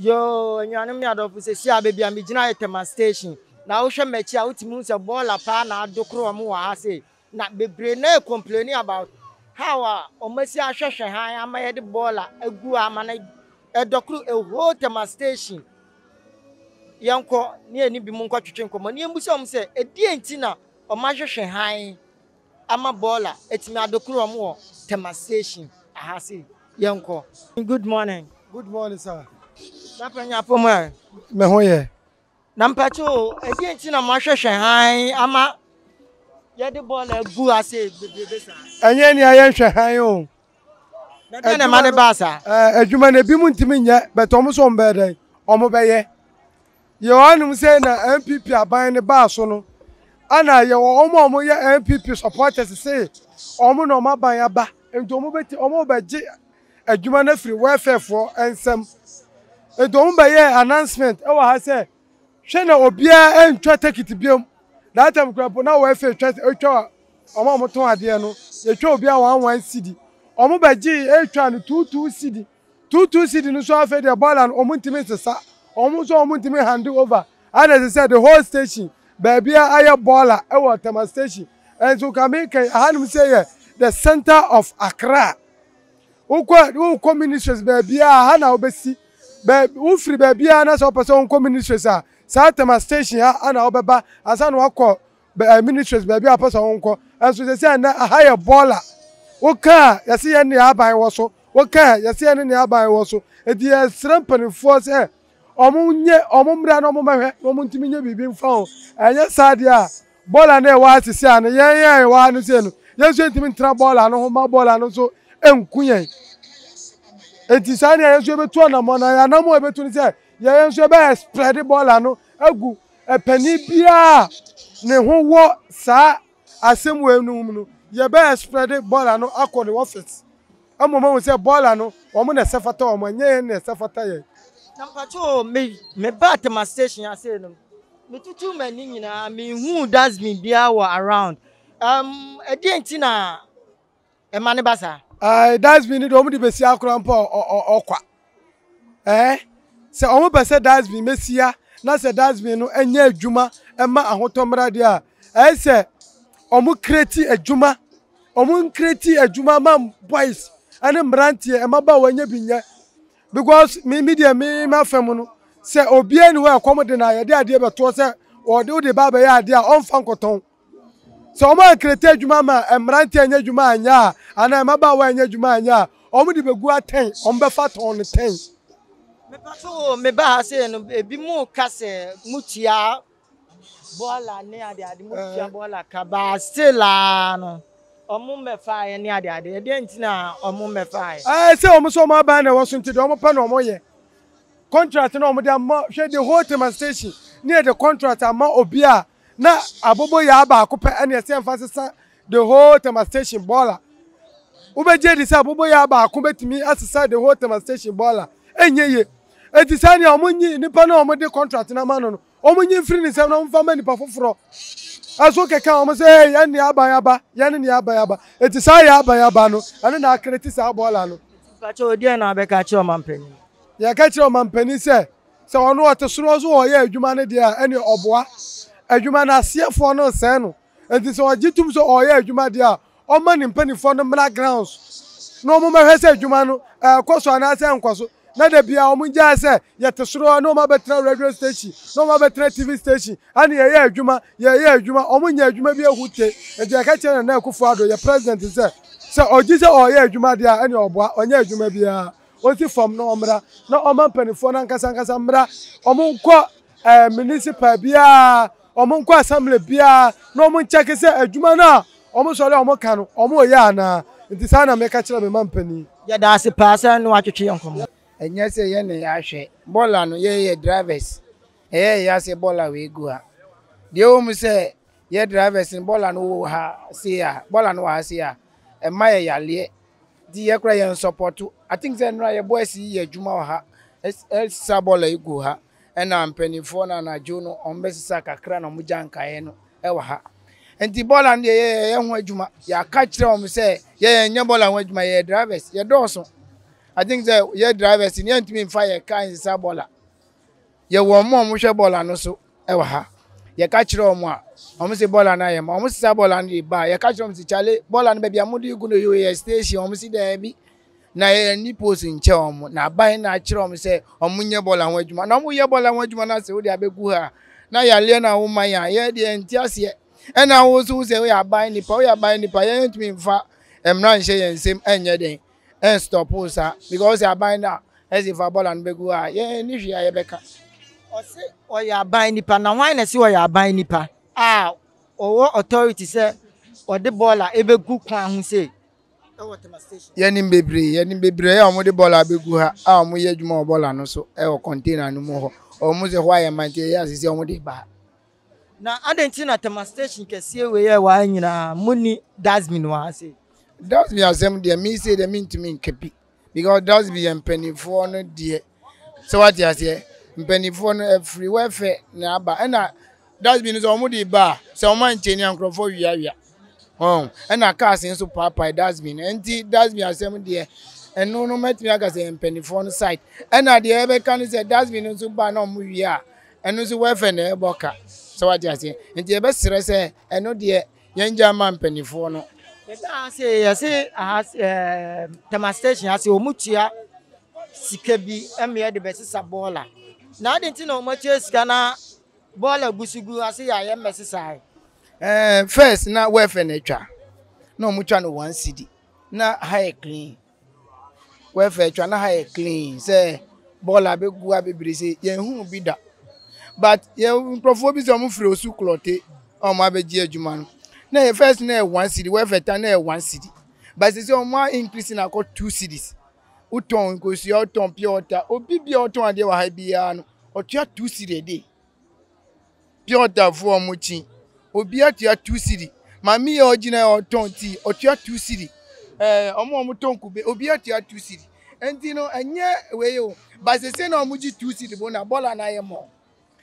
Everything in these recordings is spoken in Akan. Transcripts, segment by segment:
Yoo anuanom ne adɔfo sɛsi a baabi a megyina yɛ Tema station na wohwɛ m'akyi a wotumi hu sɛ bɔɔla paa na adokoro wɔn wɔ ha sei na bebree na complain about how a wɔn asi ahwɛhwɛ han ama yɛde bɔɔla agu ama no ɛdɔkoro a whole Tema station. Yɛnkɔ ne yɛne binom nkɔtwetwe nkɔmmɔ na yɛmmisa wɔn sɛ ɛdeɛn nti na wɔn ahwehwɛ hann ama bɔɔla atumi adokoro wɔn wɔ Tema station aha sei. Yɛnkɔ. Good morning. Good morning sir. Papa nya apɔ mu ɛ? Me ho yɛ. Na mpakyɛ o, ɛdeɛn nti na moahwehwɛ hann ama yɛde bɔɔla agu ha sei bebrebe saa? Ɛnyɛ nea yɛnhwɛ hann o. Na deɛ na ɛma ne baa saa? Adwuma no ebi mu ntumi nyɛ but wɔn nso wɔn bɛyɛ dɛn? Wɔn bɛyɛ. Yɛwɔ hanom sɛ na NPP aban no baa so no, ɛna yɛwɔ wɔn a wɔyɛ NPP supporters se wɔn na wɔn aban aba nti wɔn bɛti wɔn bɛgye adwuma no afiri welfare foɔ nsam. Nti wɔn bɛyɛɛ announcement ɛwɔ ha sɛ hwɛ na obiara ntwa tekiti biom. That time kura po na welfare twa twa Wɔn a wɔtɔn adeɛ no, yɛtwa obiara one one cedi. Wɔn bɛgyee ɛretwa no two two cedi. Two two cedi no nso afei deɛ bɔɔla no wɔn ntumi nsesa. Wɔn nso wɔn ntumi hand over. Ɛna ɛsɛ sɛ the whole station baabiara ayɛ bɔɔla ɛwɔ Tema station. Ɛnso ka mi kan ahanom sɛ yɛ the center of Accra. Wokɔ wokɔ ministries baabiara ha na wobɛsi. Baabi wofiri baabiara na sɛ wopɛ sɛ wonkɔ ministries a saa Tema station ha ana wobɛba ansa na wakɔ ministries baabi a wɔpɛ sɛ wɔnkɔ. Nso sɛ sɛ ɛnɛ aha yɛ bɔɔla. Woka a yɛse yɛn ne aban wɔ so. Woka a yɛse yɛn ne aban wɔ so. Enti yɛsrɛ mpanimfoɔ sɛ wɔn nye wɔn mmra na wɔn mmɛhwɛ na wɔn ntumi nye biribi mfa ho. Ɛnyɛ saa deɛ a bɔɔla no a ɛwɔ ha sisi a no yɛn a yɛwɔ ha no sei no yɛn nso yɛntumi ntra bɔɔla no ho ma bɔɔla no nso nku yɛn. Enti saa nea yɛn nso yɛbɛtu anammɔn na yɛn anammɔn a yɛbɛtu no sɛ yɛn nso yɛbɛyɛ spread bɔɔla no agu Panin biara a ne ho wɔ saa asɛm wei no mu no, yɛbɛ spread bɔɔla no akɔ ne office ama wɔn ahu sɛ bɔɔla no wɔn na ɛsɛ fata wɔn, ɛnyɛ yɛn na ɛsɛ fata yɛn. Na mpakyɛ o, me me baa Tema station ase no, me tutu m'ani nyinaa, me nhuu dustbin biara wɔ around. Um, ɛdeɛn nti na ɛma ne ba saa. Ɛɛ dustbin no deɛ wɔn de besi akora mpo a ɔkwa. Ɛɛ sɛ wɔn pɛ sɛ dustbin besia na sɛ dustbin no nyɛ adwuma ɛma ahotɔ mmra deɛ a ɛyɛ sɛ wɔn kreti adwuma wɔn nkreti adwuma ma boys ɛne mmeranteɛ mmabaawa nyɛ bi nyɛ because me me deɛ me ma fam no sɛ obiara ni hɔ a ɛkɔm de na yɛde adeɛ bɛtoɔ sɛ wɔde wode ba abɛyɛ adeɛ a ɔmfa nkɔtɔn. Sɛ wɔn ankrete adwuma ma mmerante anyɛ adwuma anyɛ a, anaa mmabaawa anyɛ adwuma anyɛ a, wɔn de bɛgu atɛn, wɔn bɛfa tɔn no tɛn. Mepatwo o, me ba ha sei no, ebi mo ka sɛ mo tua bɔɔla ne ade ade, mo tua bɔɔla ka, but still aa no, wɔn mmɛfaeɛ ne ade ade, ɛdeɛn nti na wɔn mmɛfaeɛ? Ɛɛ sɛ wɔn nso wɔn aban na ɛwɔ so nti deɛ wɔn pɛ na wɔn yɛ. Contract na wɔn de ama, hwɛ the whole Tema station ne yɛde contract ama obi a Na aboboyaa baako pɛ ɛna ɛsɛ yɛmfa sesa the whole Tema station bɔɔla. Wobɛgye adi sɛ aboboyaa baako bɛtumi asesa the whole Tema station bɔɔla? Ɛnyɛ yie. Enti saa nea wɔn nyi nipa no a wɔde contract no ama no no, wɔn nyi mfiri ne nsam na wɔmfa ma nipa foforɔ. Ɛso kɛkɛ a wɔn sɛ ee yɛn ne aban aba, yɛn ne aban aba. Enti saa yɛ aban aba no, ɛno na akreti saa bɔɔla no. Mpakyɛw, deɛn na wobɛka akyerɛ ɔmanpanin? Yɛka kyerɛ ɔmanpanin sɛ Sɛ ɔno ɔte soro nso ɔyɛ adwuma no deɛ a, ɛneɛ ɔboa. Adwuma no aseɛfoɔ no nsɛe no. Enti sɛ ɔgye tom sɛ ɔreyɛ adwuma deɛ a, ɔmma ne mpanimfoɔ no mmra grounds na wɔn mmɛhwɛ sɛ adwuma no ɛrekɔ so anaasɛ ɛnkɔ so. Na da biara wɔn ngyae sɛ yɛte soro hɔ na wɔn abɛtena radio station na wɔn abɛtena TV station ɛne yɛyɛ adwuma, yɛyɛ adwuma, wɔn nyɛ adwuma bi ehu te. Enti yɛka kyerɛ Nana Akufo-Addo, yɛ president sɛ, sɛ ɔgye sɛ ɔreyɛ adwuma deɛ a, ɛneɛ ɔboa, ɔnyɛ adwuma biara. Ɔnsi fam na ɔmmra, na ɔmma mpanimfoɔ no ankasa ankasa mmra, wɔnkɔ ɛɛ municipal biara, wɔnkɔ assembly biara, na wɔn nkyɛke sɛ adwuma no a wɔn sɔre a wɔka no, wɔn reyɛ anaa. Nti saa na meka kyerɛ me mampanin. Yɛda ase paa sɛ ne woatwetwe yɛn nkɔmmɔ. Ɛnyɛ sɛ yɛn na yɛahwɛ bɔɔla no, yɛn yɛ drivers, ɛyɛ yɛn ya sɛ bɔɔla wei gu ha. Deɛ ɛwɔ mu sɛ yɛ drivers no bɔɔla no wɔ ha sei a, bɔɔla no wɔ ha sei a, ɛma yɛ yareɛ. Nti yɛ koraa yɛn sɔpɔto. I think sɛ nnora yɛ boys yi yɛ adwuma wɔ ha, ɛsesa bɔɔla yi gu ha, ɛna mpanimfoɔ no anadwo no wɔn bɛsesa kakra na wɔn gya nkaeɛ no ɛwɔ ha. Nti bɔɔla no deɛ yɛ yɛ ho adwuma. Yɛaka kyerɛ wɔn sɛ yɛ yɛn nyɛ bɔɔla ho adwuma, yɛyɛ drivers, yɛ dɔɔso. I think sɛ yɛ drivers no yɛntumi nfa yɛ car nsesa bɔɔla. Yɛwɔ wɔn a wɔhwɛ bɔɔla no so wɔ ha. Yɛka kyerɛ wɔn a, wɔn se bɔɔla no ayɛ ma. Wɔn sesa bɔɔla no de ba a, yɛka kyerɛ wɔn se kyale bɔɔla no baabi a mode gu no yɛ station. Wɔn se daabi. Na yɛn ni post nkyɛ wɔn. Na aban na akyerɛ wɔn sɛ wɔn nyɛ bɔɔla ho adwuma. Na wɔn yɛ bɔɔla ho adwuma no ase wode abɛgu ha. Na yareɛ na woma yɛn a, yɛn deɛ yɛnte aseɛ. Ɛna wo nso wo sɛ woyɛ aban nipa, woyɛ aban nipa, yɛn ntumi mfa mmara nhyɛ yɛn nsam ɛnyɛ den. Ɛnstop wo saa because aban no a ɛsɛ fa bɔɔla no bɛgu ha a, yɛn ni hwee a yɛbɛka. Ɔse ɔyɛ aban nipa na hwan na ɛse ɔyɛ aban nipa a ɔwɔ authority sɛ ɔde bɔɔla ɛbɛgu kwan ho sei ɛwɔ Tema station? Yɛnim bebree, yɛnim bebree a wɔde bɔɔla abɛgu ha a wɔyɛ adwuma wɔ bɔɔla no so ɛwɔ container no mu hɔ. Wɔn sɛ hɔ ayɛ ma nti ɛyɛ asese wɔde ba ha. Na adɛn nti na Tema station kɛseɛ wei a ɛwɔ ha nyinaa monni dustbin wɔ ha sei? Dustbin asɛm deɛ me sei deɛ mentumi nka bi because dustbin yɛ mpanimfoɔ no deɛ sɛ wate aseɛ mpanimfoɔ no afiri wɛfɛ na aba ɛna dustbin no sɛ wɔn de ba a sɛ wɔn ankyɛ ni a nkurɔfoɔ wiawia wɔn ɛna cars nso paapae dustbin nti dustbin asɛm deɛ ɛno no mɛtumi aka sɛ mpanimfoɔ no side ɛna deɛ ɛbɛka no sɛ dustbin no nso ba na wɔn wie a Ɛno nso welfare na ɛbɔ ka. Sɛ wate aseɛ. Nti yɛbɛsrɛ sɛ ɛno deɛ yɛngya mma mpanimfoɔ no. Yɛda ha se yɛse aha ɛɛ Tema station ha se wɔn tua sika bi ɛma yɛde bɛsesa bɔɔla. Na adi nti na wɔn atua sika na bɔɔla gu so gu ase yɛ a yɛn mmɛsesa. Ɛɛ first na welfare na atwa na wɔn twa no one cedi na ha yɛ clean. Welfare atwa na ha yɛ clean sɛ bɔɔla abɛgu ha bebree sɛ yɛnhuu bi da but yɛ nkurɔfoɔ bi sɛ wɔn firi osu klɔte a wɔn abɛgye adwuma no na yɛ first na yɛ one cedi welfare ta na yɛ one cedi but sɛ sɛ wɔn a increase na akɔ two cedis wotɔn nkosua wotɔn pure water obi bi a ɔtɔn adeɛ wɔ ha biara no ɔtua two cedi a day. Pure water foɔ ɔmo kyi obi atua two cedi maame yi a ɔgyina hɔ ɔtɔn tea ɔtua two cedi ɛɛ ɔmo a ɔmo tɔn kube obi atua two cedi nti no ɛnyɛ wei o ba sese na ɔmo gye two cedi bo na bɔla na ayɛ mɔ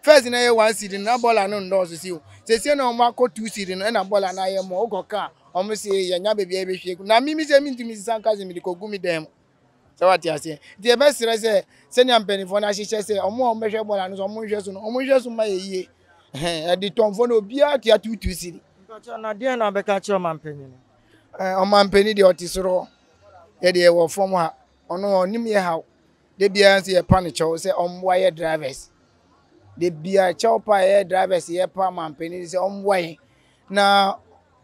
first na ɛyɛ one cedi na bɔla no ndɔɔso si o sese na ɔmo akɔ two cedi no ɛna bɔla na ayɛ mɔ wokɔ kaa ɔmo se yɛnya baabi a yɛbɛhwie gu na mimi sɛ mintumi sisa nka sɛ mede kɔgu me dan mu. Sɛ wate aseɛ. Nti yɛbɛsrɛ sɛ sɛnea mpanimfoɔ no ahyehyɛ sɛ wɔn a wɔbɛhwɛ bɔɔl ano sɛ wɔn nhwɛ so no, wɔn nhwɛ so mma yɛ yie. Ɛhɛn, ɛde tɔnfoɔ no obiara tua tuutuu siri. Mpakyɛ na deɛn na wobɛka akyerɛ ɔmanpanin no? Ɛɛ ɔmanpanin deɛ ɔte soro hɔ. Yɛ deɛ yɛwɔ fam ha. Ɔno ɔnim yɛ haw. Da biara nso yɛpa no kyɛw sɛ ɔmmoa yɛ drivers. Da biara kyɛw pa a yɛ drivers yɛpa ɔmanpanin sɛ ɔmmoa yɛn na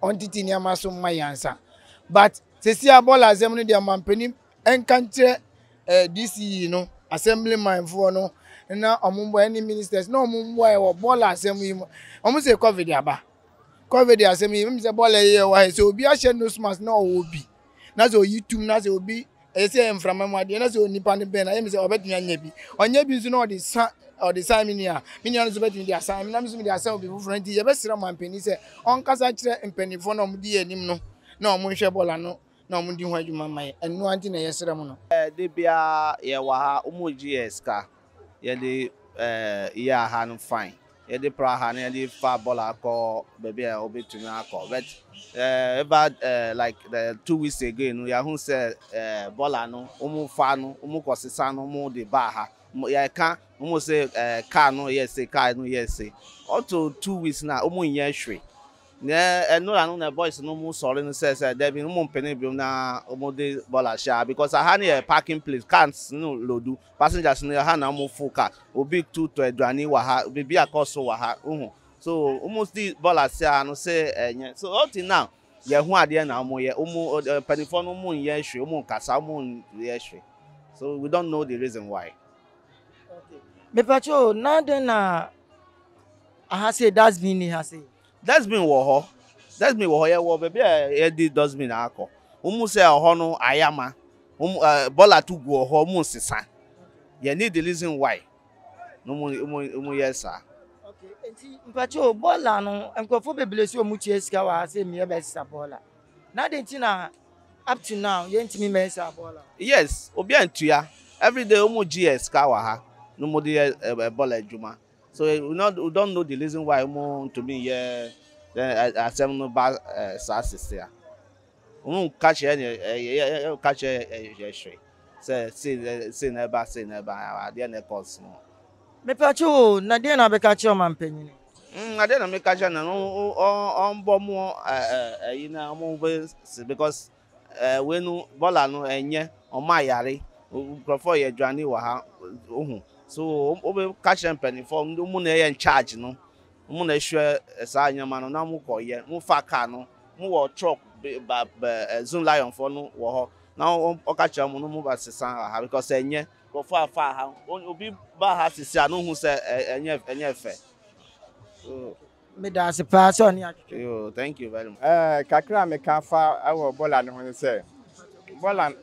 ɔntete nneɛma so mma yɛn ansa but sɛsi a bɔɔla asɛm no deɛ mampanin nka nkyerɛ eh, DCE no assemblyman foɔ no na ɔmo mmoa ɛne ministers na ɔmo mmoa yɛ wɔ bɔɔla asɛm yi mu ɔmo sɛ covid aba covid asɛm yi mímu sɛ bɔɔla yi yɛ wɔ ha sɛ obi ahyɛ nose mask na ɔwɔ bi na sɛ oyi tum na sɛ obi ɛyɛ sɛ ɛyɛ mframa mu adeɛ na sɛ onipa no bɛn na ɛyɛ mi sɛ ɔbɛtumi anya bi ɔnyɛ bi nso na ɔde sa ɔde san me nua me nua no nso bɛtumi de asan me na me nso mede asan obi foforɔ nti yɛbɛsrɛ ɔmanpanin sɛ ɔnkasa kyerɛ mpanimfoɔ na wɔn di yɛn anim no na wɔn nhwɛ bɔɔla no na wɔn di ho adwuma ma yɛ ɛno ara nti na yɛsrɛ mo no. Da biara yɛwɔ ha, wɔgye yɛn sika. Yɛde yɛ aha no fine. Yɛde pra ha na yɛde fa bɔɔla kɔ baabi a wobɛtumi akɔ. But ɛba like the 2 weeks ago no, yɛahu sɛ bɔɔla no wɔn fa no, wɔn kɔ sesa no, wɔn de ba ha. Yɛka wɔn sɛ car no yɛ se, car no yɛ se. Up to 2 weeks na wɔn nyɛ hwee. Na ɛnora no na boys no mu sɔre no sɛ dabi wɔn mpene biom na wɔn de bɔɔla hyɛ ha because aha no yɛ parking place, cars no load passengers no ha na wɔn fo car, obi tu tɔ aduane wɔ ha, biribi akɔ so wɔ ha, wohu. So wɔn di bɔɔla hyɛ ha no sɛ ɛnyɛ so up till now yɛn ho adeɛ na wɔn yɛ, wɔn mpanimfoɔ no wɔn nyɛ hwee, wɔn nkasa, wɔn nyɛ hwee, so we don't know the reason why. Mepakyɛ o, na adɛn na aha sei dustbin ni ha sei? Dustbin wɔ hɔ, dustbin wɔ hɔ, yɛwɔ baabi a yɛde dustbin akɔ. Wɔn sɛ ɛhɔ no ayama, wɔn bɔɔla to gu hɔ, wɔn nsesa. Yɛn need the reason why na wɔn yɛ saa. Okay, nti mpakyɛ o, bɔɔla no nkurɔfoɔ bebree sɛ wɔn tua sika wɔ ha sɛ mmea bɛsesa bɔɔla. Na adɛn nti na up to now yɛntumi mmɛsesa bɔɔla? Yes, obi antua. Every day wɔn gye yɛ sika wɔ ha na wɔn de yɛ bɔɔla adwuma. So we don't know the reason why wɔn ntumi yɛ asɛm no ba saa sisi a. Wɔn nka kyerɛ yɛ yɛ ka kyerɛ yɛ hwɛ sɛ sei sei na ɛba, sei na ɛba, adeɛ na ɛkɔ so no. Mepakyɛw o, na deɛn na wobɛka akyerɛ ɔmanpanyin? Mm, adeɛ na meka kyerɛ no no, ɔmbɔ mo ɛyi na ɔmo bɛ si because ɛɛ wei no bɔla no ɛnyɛ ɔmo ayare nkurɔfoɔ yɛ aduane wɔ ha ohu so wobɛ ka kyerɛ mpanimfoɔ ɔmo na ɛyɛ in charge no ɔmo na ɛhwɛ saa nneɛma no na ɔmo kɔ yɛ mo fa car no mo wɔ truck ba bɛ Zoom Lion foɔ no wɔ hɔ na ɔka kyerɛ mo no mo ba sesa wɔ ha because ɛnyɛ nkurɔfoɔ afa ha obi ba ha sisi a no hu sɛ ɛnyɛ ɛnyɛ fɛ. So Meda ase paa sɛ ɔne atwetwe. Yo, thank you very much. Ɛɛ kakra a meka fa wɔ bɔɔla no ho ne sɛ, bɔɔla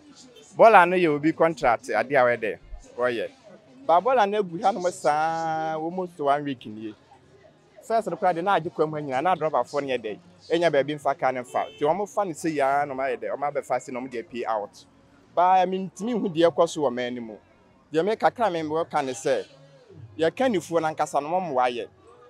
bɔɔla no yɛ obi contract adeɛ a wɔyɛ dɛ wɔyɛ. Ba bɔɔla no agu hanom saa almost one week nie. First no koraa de na agye kwam ha nyinaa na adrɔbafoɔ no yɛ dɛ enya baabi mfa car no mfa. Nti wɔn fa no sei ara na wɔn ayɛ dɛ wɔn abɛfa ase na wɔn de apue out. Ba mentumi nhu deɛ ɛkɔ so wɔ man no mu. Deɛ me kakra a me wɔ ka ne sɛ, yɛ kannifoɔ no ankasa no wɔn mmoa yɛ.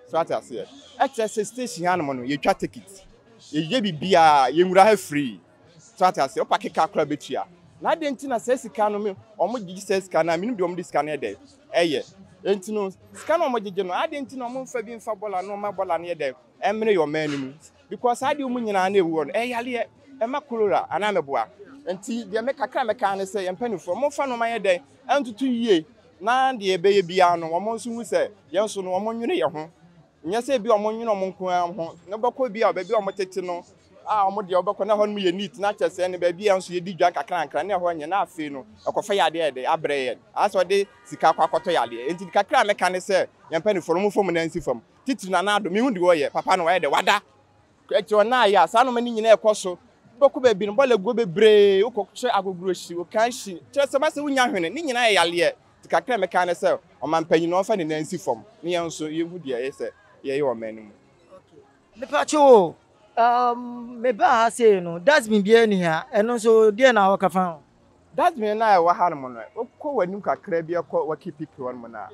So ate aseɛ? Ɛkyerɛ sɛ station hanom no yɛtwa ticket, yɛyɛ biribiara, yɛnwura ha free. So ate aseɛ? Wopake car koraa bɛtua. Na adɛn nti na saa sika no me wɔn gyegye saa sika no a menim deɛ wɔn de sika no yɛ dɛ ɛyɛ. Enti no sika no a wɔn gyegye no adɛn nti na wɔn mfa bi mfa bɔla no ma bɔla no yɛ dɛ ɛmmene yɛ ɔman no mu. Because saa adeɛ wɔn nyinaa na ɛwu hɔ no ɛyɛ yareɛ, ɛma cholera anaa mɛboa. Nti deɛ me kakra a mɛka ne sɛ yɛn mpanimfoɔ momfa nnoɔma nyɛ dɛn ntoto yie na deɛ ɛbɛyɛ biara no wɔn nso hu sɛ yɛn nso no wɔn nwene yɛn ho. Nyɛ sɛ ebi a wɔn nwene wɔn nko ara ho na wobɛkɔ bi a baabi a wɔn tete no a wɔn deɛ wobɛkɔ na ɛhɔ nom yɛ neat na kyerɛ sɛ ɛne baabi a nso yɛdi dwa nkakrankra na ɛhɔ nyɛ na afei no ɛkɔfa yadeɛ yɛ dɛn abrɛ yɛn ayɛ sɛ ɔde sika akɔ akɔtɔ yadeɛ. Nti kakra a mɛka ne sɛ yɛn mpanimfoɔ no momfa wɔn nan nsi fam. Titiri Nana Addo, mehu deɛ ɔyɛ, papa no wayɛ dɛ, wada. Ɛti ɔna ayɛ a, saa nnoɔma no nyinaa ɛkɔ so. Wobɛkɔ baabi no, bɔɔla guo bebree, wokɔ kyerɛ agogoro hyi, okan hyi, kyerɛ sɛ masɛ wonya hwene, ne nyinaa yɛ yareɛ. Nti kakra a mɛka ne sɛ, ɔmanpanyin no ɔmfa ne nan nsi fam, na yɛn nso yɛnhu deɛ ɛyɛ sɛ yɛyɛ wɔ ɔman no mu. Mepakyɛw o, um, mebaa ha sei no, dustbin biara nni ha, ɛno nso deɛn na wɔka fa ho? Dustbin no a ɛwɔ hanom no, wokɔ w'anim kakra bi kɔ Waki Peak hɔnom no a,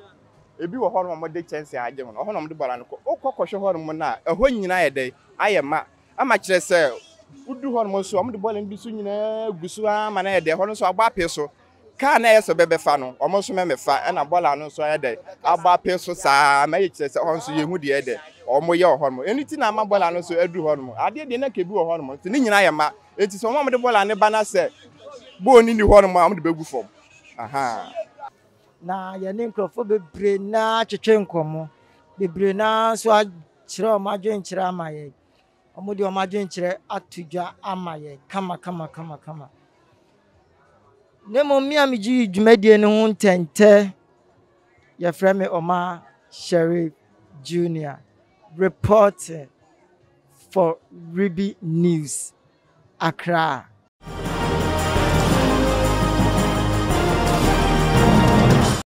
ebi wɔ hɔnom a wɔde kyɛnsee agye ho no, ɛhɔ na wɔde bɔla no kɔ. Wokɔ kɔhwɛ hɔnom no a, ɛhɔ nyinaa ayɛ dɛn? Ayɛ ma. Ama kyerɛ sɛ, wodu hɔnom nso a, wɔde bɔla no bi so nyinaa gu so ara ma no ayɛ dɛn? Ɛhɔ no nso abɔ apee so. Kaa no a ɛyɛ sɛ ɔbɛbɛfa no, wɔn nso mɛmɛfa, ɛna bɔla no nso ayɛ dɛn? Abɔ apee so saa ara ma ɛyɛ kyerɛ sɛ ɛhɔ nso yɛhu deɛ ɛyɛ dɛn? Wɔyɛ wɔ hɔnom. Ɛno nti na ama bɔla no nso aduru hɔnom. Adeɛ deɛ na anka ebi wɔ hɔnom, nti ne nyinaa ayɛ ma. Enti sɛ wɔn a wɔde bɔɔla no ba na sɛ bɔɔl no nni hɔnom a, wɔde bɛgu fam. Ahaa. Na yɛne nkurɔfoɔ bebree no ara twetwe nkɔmmɔ. Bebree no ara nso akyerɛ wɔn adwenkyerɛ ama yɛn. Wɔde wɔn adwenkyerɛ ato dwa ama yɛn kama kama kama kama. Na mmom me a megye dwumadie no ho ntɛntɛ, yɛfrɛ me Omar Sherif Junior, reporting. For Ribi News, Accra.